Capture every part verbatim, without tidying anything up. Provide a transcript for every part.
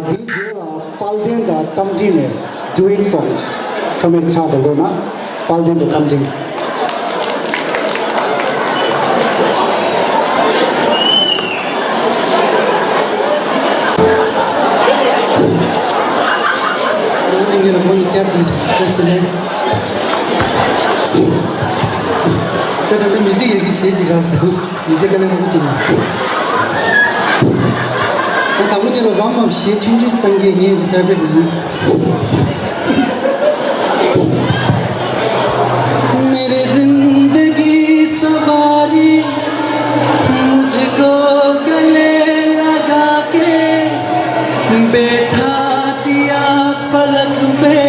འདིའི་རྗེས་ལ་དཔལ་ལྡན་དང་རྟ་མགྲིན་ནས་duet songs ཚང་མས་ཕྱག་དང་བློ་ན། དཔལ་ལྡན་དང་རྟ་མགྲིན། ངས་ལ་མོ་ནི་བསྐྱར་དུ་བཅོས་ཟིན་ནས། ད་ད་ལྟ་མི་ཚེ་ཡི་གེ་ཞེས་ཀྱི་རག་སོང་། མི་ཚེ་དཀའ་ལས་ཁག་པོ་ཅིག་ཡིན། ད་དང་པོ་ཉིད་ལ་རང་ངམ་ཞེས་ཆུང་ཆུང་བཏང་གི་ངས་ཀྱི་ཕེབས་པའི་ཡིན། मेरी जिंदगी सवारी मुझको गले लगा के बैठा दिया फलक पे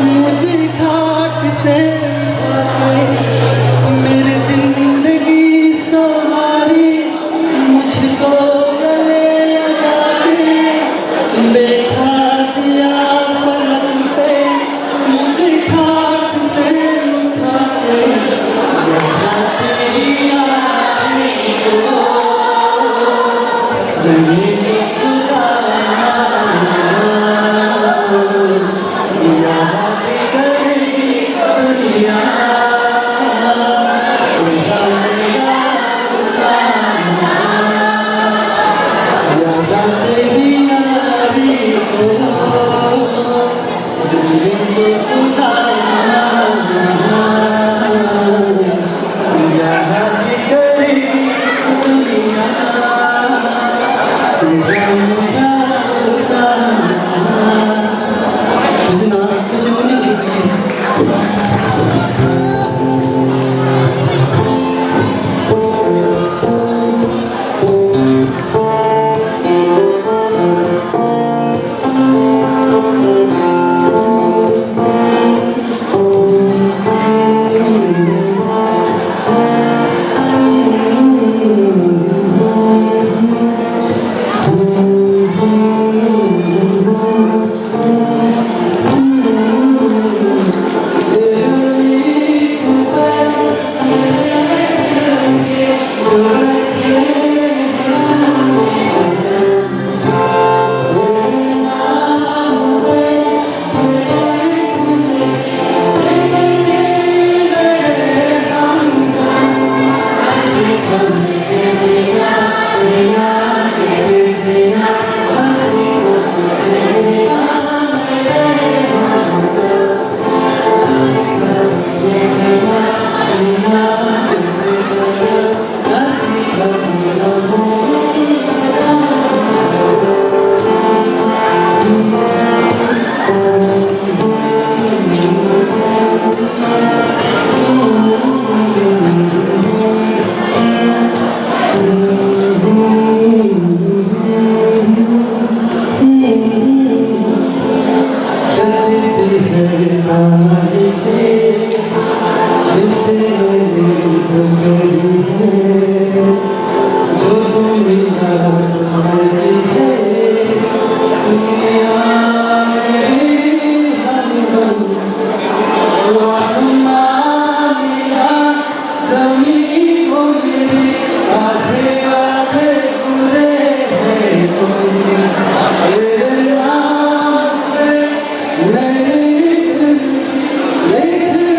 मुझे खाट से उठा के मेरी जिंदगी सवारी मुझको गले लगा के बैठा दिया फलक पे मुझे खाट से उठा के यहाँ तेरी आखिरी को मैंने तो खुदा माना। याद करेगी दुनिया, तेरा मेरा अफसाना। याद तेरी यारी को, मैंने तो खुदा माना। याद करेगी दुनिया, तेरा मेरा अफसाना। सच्ची सी है तारीफें, दिल से मैंने जो करी है, जो तू मिला सच्ची है, दुनिया मेरी हमदम, आसमां मिला जमीन को मेरे आधे आधे पूरे हैं तुम। तेरे नाम पे मेरी जिंदगी लिख दी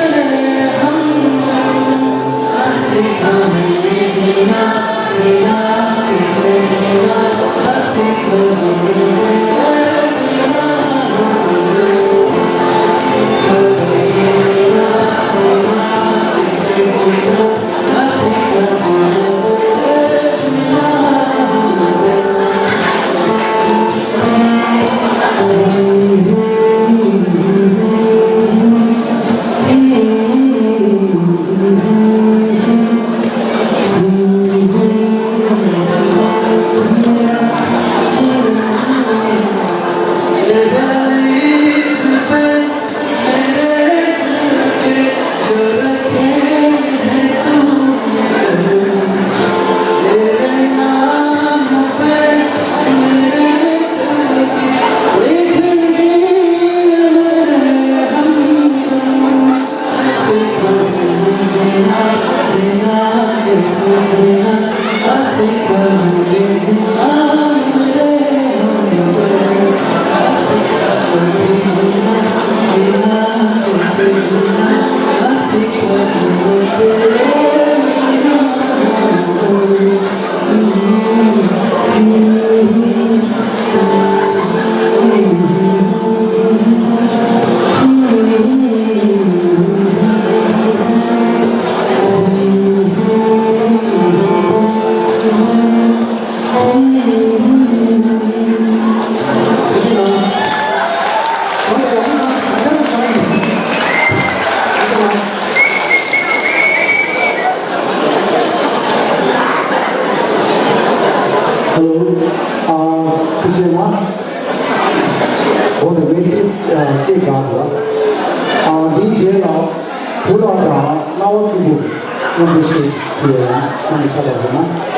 मैंने हमदम। ལ་བུ་ལ་དང་རྣ་བ་ཐུག་པོ་མཉམ་དུ་ཞིག་ཡོད་ན་བསམ་པའི་ཆ་ལ་ཡོད་ན།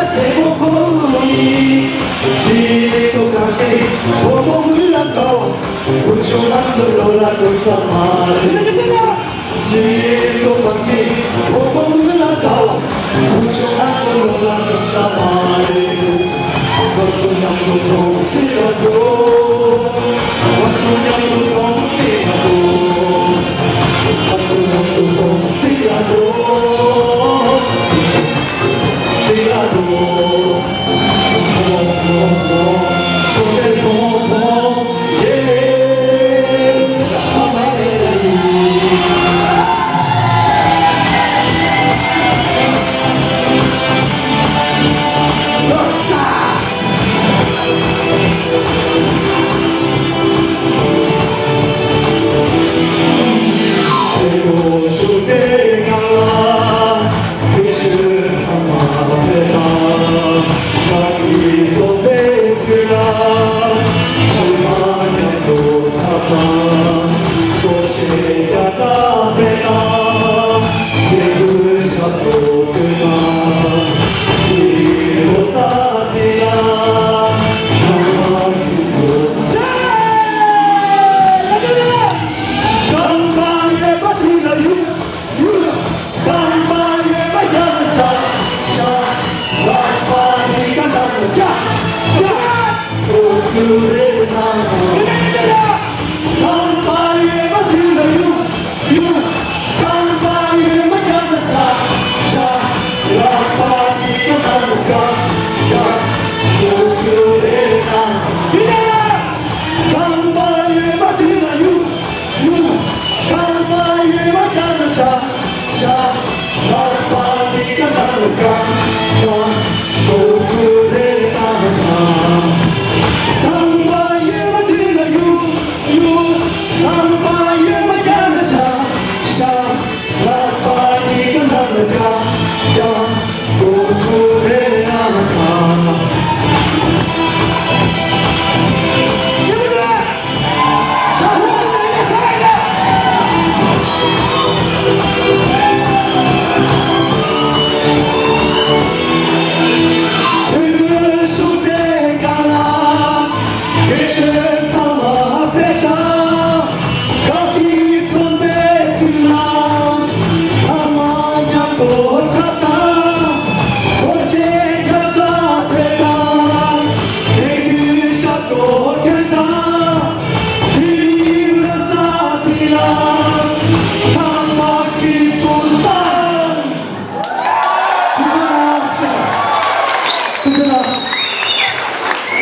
ཆེན་མོ་ཁོ་ཡིས་སྤྱི་ཚོགས་དཀའ་ངལ་ཕོ་མོ་མི་ལ་དགའ་བ། ཁུ་བྱུག་ང་ཚོ་བློ་ལ་འགྲོ་ས་མ་རེད། སྤྱི་ཚོགས་དཀའ་ངལ་ཕོ་མོ་མི་ལ་དགའ་བ། ཁུ་བྱུག་ང་ཚོ་བློ་ལ་འགྲོ་ས་མ་རེད། ང་ཚོ་མཉམ་དུ་གྲོང་གསེབ་ལ་འགྲོ། ང་ཚོ་མཉམ་དུ་གྲོང་གསེབ་ལ་འགྲོ། ང་ཚོ་མཉམ་དུ་གྲོང་གསེབ་ལ་འགྲོ།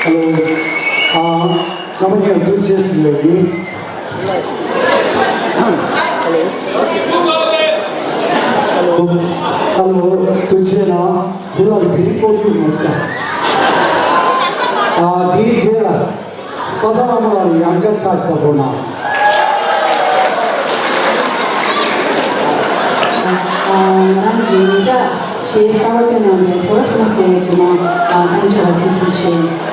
Hello. ཨ། རྣམ་པ་གཉིས་ཐུགས་རྗེ་ཆེ་ཞུ་ཡ་ཡིན། Hello. Hello. ཐུགས་རྗེ་གནང་། བུ་ལགས་དེ་རིང་སྐོར་རྒྱུ་མ་ཟད། ཨ། དེའི་རྗེས་ལ། པ་སངས་ལྷ་མོ་ལགས་ལ་ཡང་བསྐྱར་ཕྱག་ཞུ་དགོས་ན། ང་རང་གི་ཉེ་ཆར་གཞས་གསར་པ་བཏོན་གནང་བའི་བྲོ་བ་ཁྲོ་མོ་ཟེར་བའི་བྱེད་སྨོན་བཏང་ཆོག་པ་ཆེད་ཞུ་ཞུ།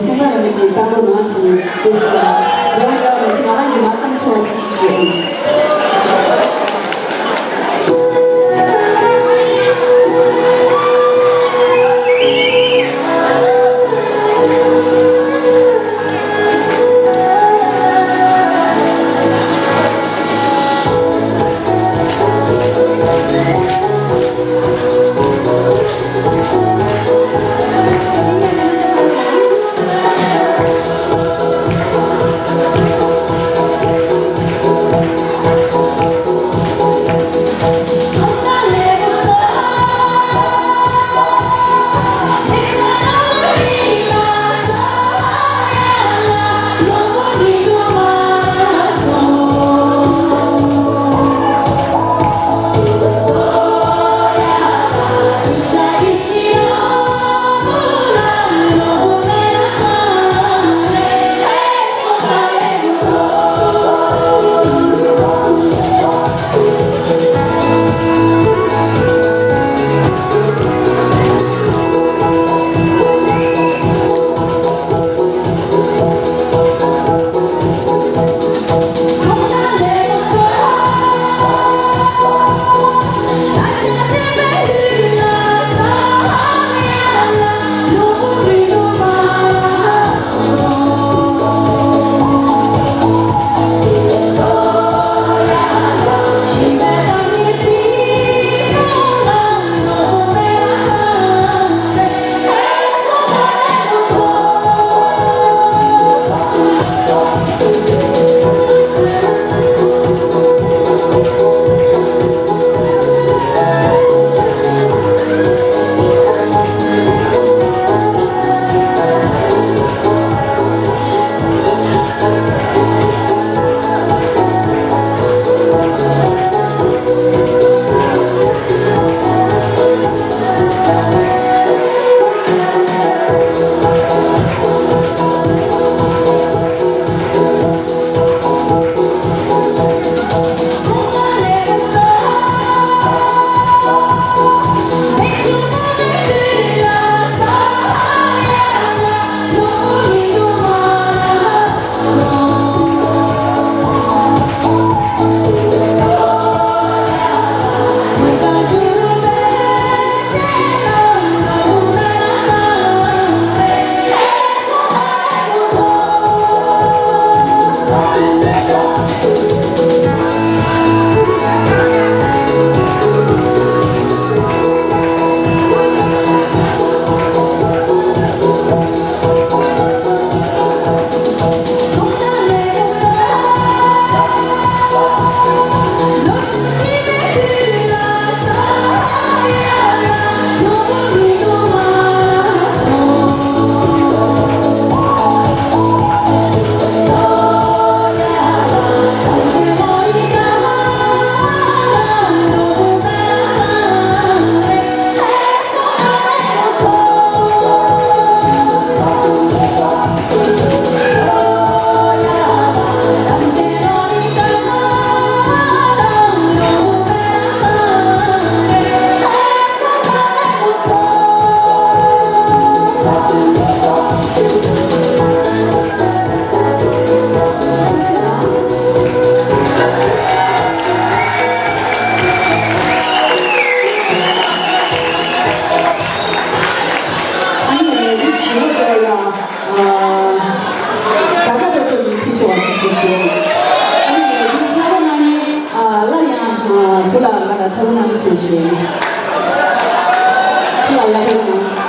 ས་ར་མི་གི་བཀའ་སློབ་ནང་བཞིན་དེ་ས་རང་རང་མི་སི་ང་རང་གི་མ་གཏོང་ཆོག་ཞིག་ཞུ། ཨ་ནི་འདི་ཕྱག་རོགས་གནང་མཁན་ཨ་སླར་ཡང་ཨ་བུ་ལགས་ལ་ཕྱག་རོགས་གནང་རྒྱུ་ཞེས་ཞུ། བུ་ལགས་ལ་ཕྱག་རོགས་གནང་།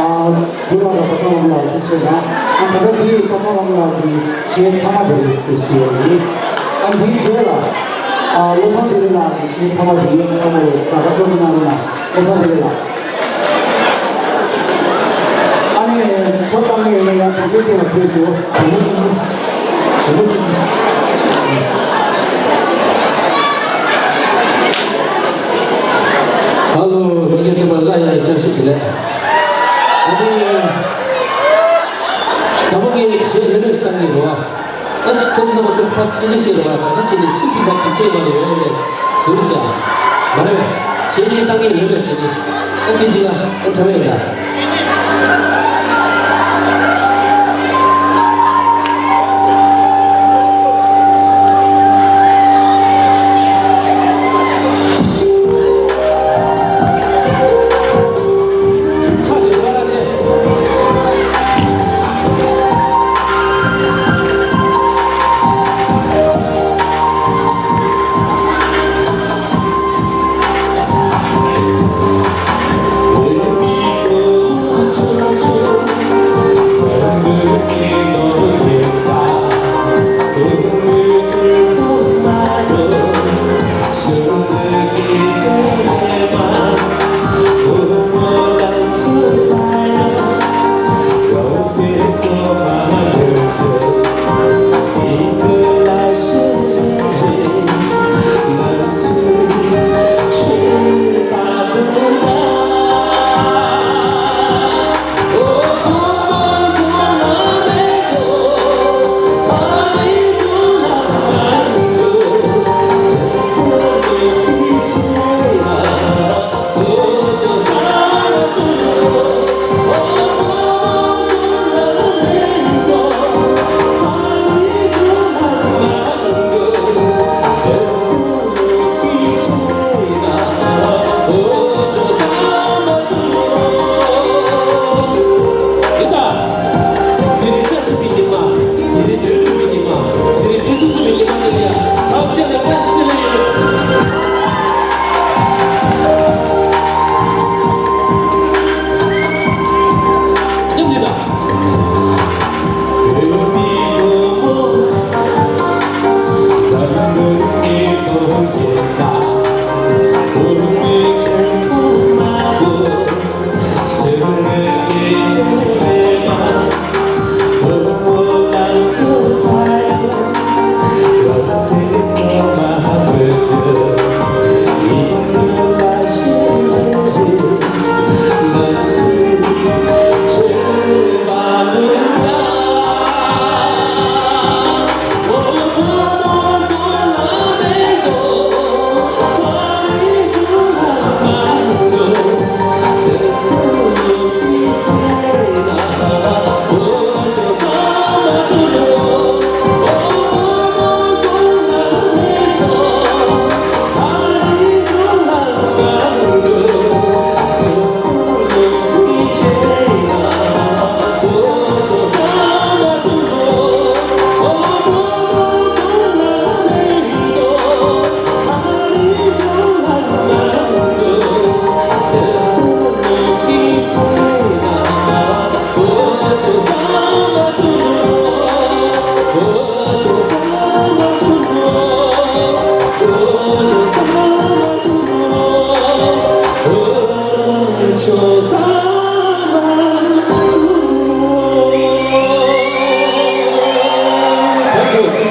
ཨ། དེ་བར་ལ་པ་སངས་ལྷ་མོ་ལགས་ཐུགས་རྗེ་ཆེ་གནང་། ཨ། ད་ལྟ་འདི་པ་སངས་ལྷ་མོ་ལགས་ཀྱི་གཞས་མཐའ་མ་དེ་རེད་ཟེར་ཞུ་ཡ་ཡིན། ཨ། འདིའི་རྗེས་ལ། ཨ། བློ་བཟང་བདེ་ལེགས་ལགས་ཀྱི་གཞས་མཐའ་མ་དེ་ཡིན། ཚང་མ་ལ་དགའ་དགའ་སྤྲོ་སྤྲོ་གནང་རོགས་གནང་། བློ་བཟང་བདེ་ལེགས་ལགས། ཨ་ནི་ཐོབ་ཐང་ངེས་ཡོད་ན་ཡང་དེ་གའི་སྟེང་ལ་ཕེབས་ཤོག་དྲང་པོ་ཆུང་ཆུང་། དྲང་པོ་ཆུང་ཆུང་། ཧ་ལོ། ལྷན་རྒྱས་ཚང་མ་ལ་ཡང་བསྐྱར་ཞུ་བདེ་ལེགས། ཨ་ནི། དང་པོ་ངས་གཞས་ལྷོད་ལྷོད་བཏང་གི་རེད་བ། ཨ། ཁོང་ཚོ་ཚང་མ་ཁོང་ཕར་སྐད་ཆ་བཤད་རེད་བ། ད་ལྟ་བྱས་ནས་སུ་གིས་ད་དེ་བྱས་མ་རེད་ཡོད་རེད། ཟུར་བཞག་མ་རེད་བས། གཞས་གཞས་བཏང་གི་ལྷོད་ལྷོད་བྱས་ནས། ཨ། དེ་གཅིག་ལ། ཨ། དྲི་བ་ཡོད་ལ།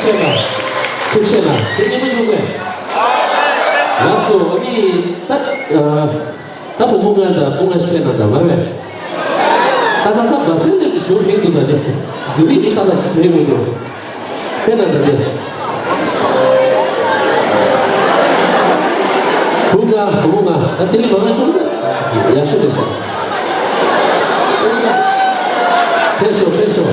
ཆེ་ན། ཁྱོད་ཆེ་ན་ཞེ་སྙིང་པོ་བྱུང་ཟེར། ལགས་སོ། ཨ་ནི་ད་ཨ་ད་བུ་མོ་ལྔ་དང་བུ་ལྔ་ཞིག་ཕེབས་གནང་དང་མ་རེད་པས། ད་ཁ་སང་སྦ་སེ་ལེ་གི་ཞོ་ཕེབས་འདུག་ད་དེ་ཛུ་རིག་གི་ཏག་ཏག་ཞིག་ཕེབས་མི་འདུག་ཕེབས་གནང་དང་དེ། བུ་ལྔ་བུ་མོ་ལྔ་ད་དེ་ལས་མང་ང་བྱུང་ཟེར། ཡག་ཤོས་རེད་ཤག་ཕེབས་ཤོག་ཕེབས་ཤོག་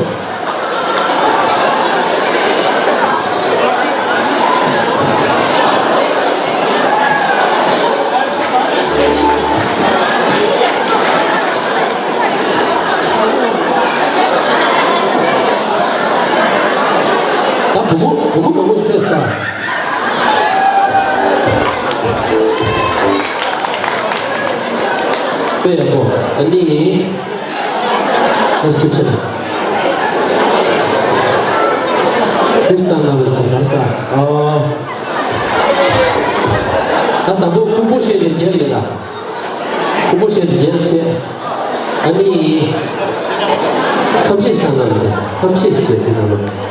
ད་བུ་མོ་བུ་མོ་མང་པོ་ཕེབས་ས། དཔེ་ཡག་པོ། ཨ་ནི། ཨ་སུ་ཆེ། ཁྲིས་ཏང་ལ་བས་ས་ས་ས། ཨོ། ད་དང་པོ་ཀུན་པོ་ཤེས་ནས་རྒྱལ་ཡོད་ལ། ཀུན་པོ་ཤེས་ནས་རྒྱལ་ཆེ། ཨ་ནི། ཁམས་ཤེས་ཤིག་ཏང་ལ་བས་ཁམས་ཤེས་ཤིག་རྒྱལ་ཏང་ལ་བས།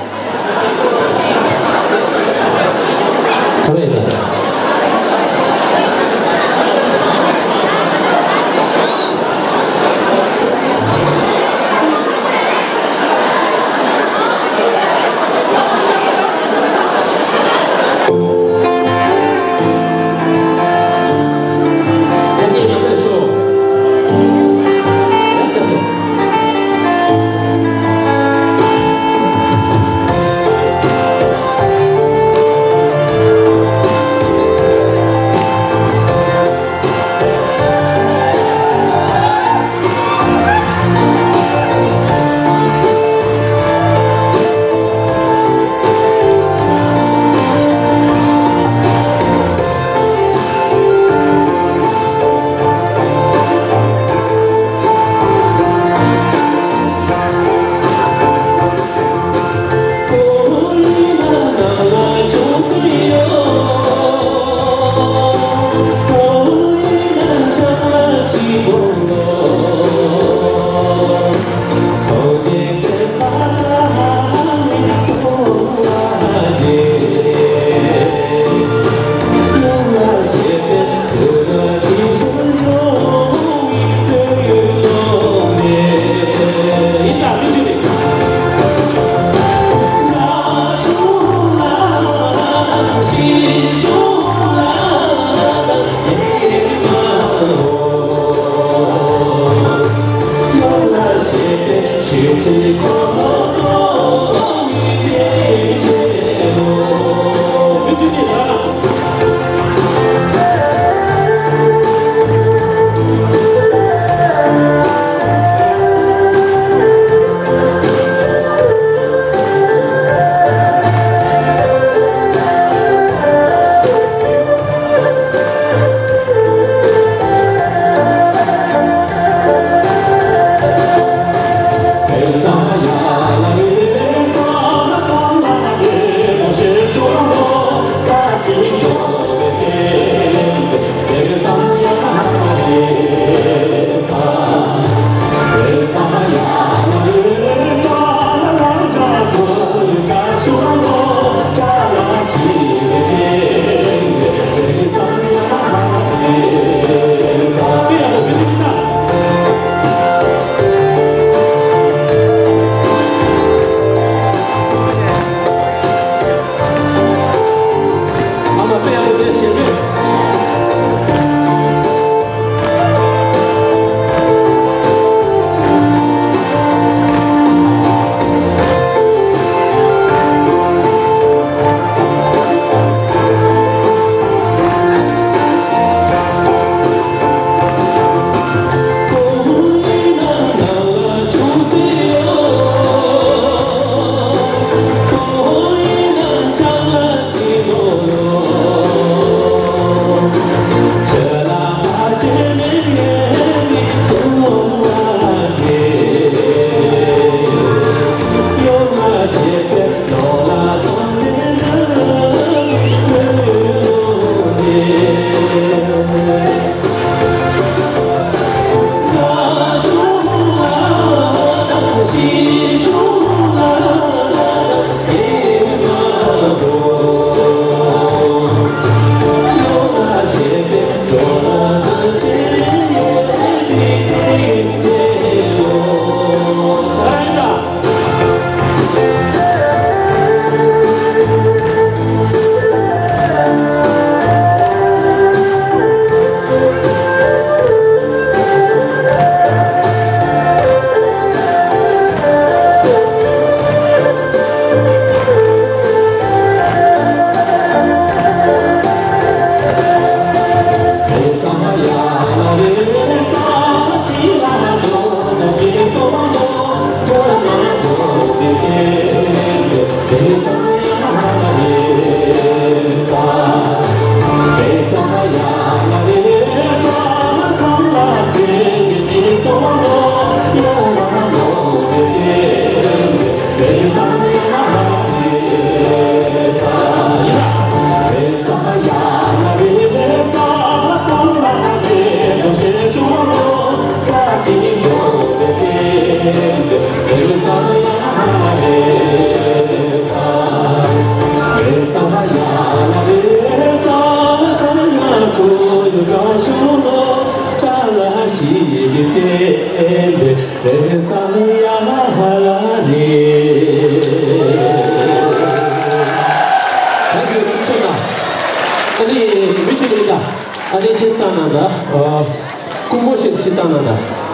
བཏང་གནང་དང་།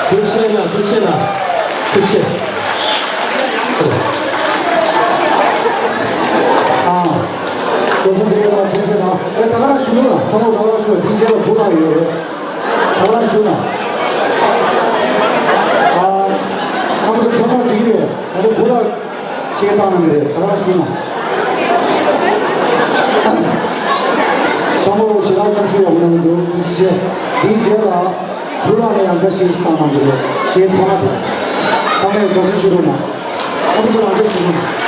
ཐུགས་རྗེ་གནང་། ཐུགས་རྗེ་གནང་། ཐུགས་རྗེ། ཨ། ལོ་ཚོད་དེ་ལ་ཐུགས་རྗེ་གནང་། ཨེ། ད་ག་རང་བཞུགས་རོགས། ཚང་མ་ད་ག་རང་བཞུགས་རོགས། འདི་རྗེས་ལ་བུ་ལྷག་ཡོད་རེད། ད་ག་རང་བཞུགས་རོགས། ཨ། ཨ་མ་ཚོ་ཚང་མ་འགྲིག་གི་རེད། ང་ཚོ་བུ་ལྷག་ཅིག་བཏང་གནང་གི་རེད། ད་ག་རང་བཞུགས་རོགས། ཚང་མ་ལོ་ཞེ་དྲག་གཏམ་ཤོད་ཡག་པོ་གནང་གི་འདུག་ཐུགས་རྗེ་ཆེ། འདིའི་རྗེས་ལ་བུ་ལྷག་ནས་ཡང་བསྐྱར་གཞས་ཤིག་བཏང་གནང་གི་རེད། གཞས་ཐོག་མ་དེ། ཚང་མས་དགའ་བསུ་ཞུ་རོགས་གནང་། ཨ་མ་ཚོ་རང་འཇགས་བཞུགས་རོགས།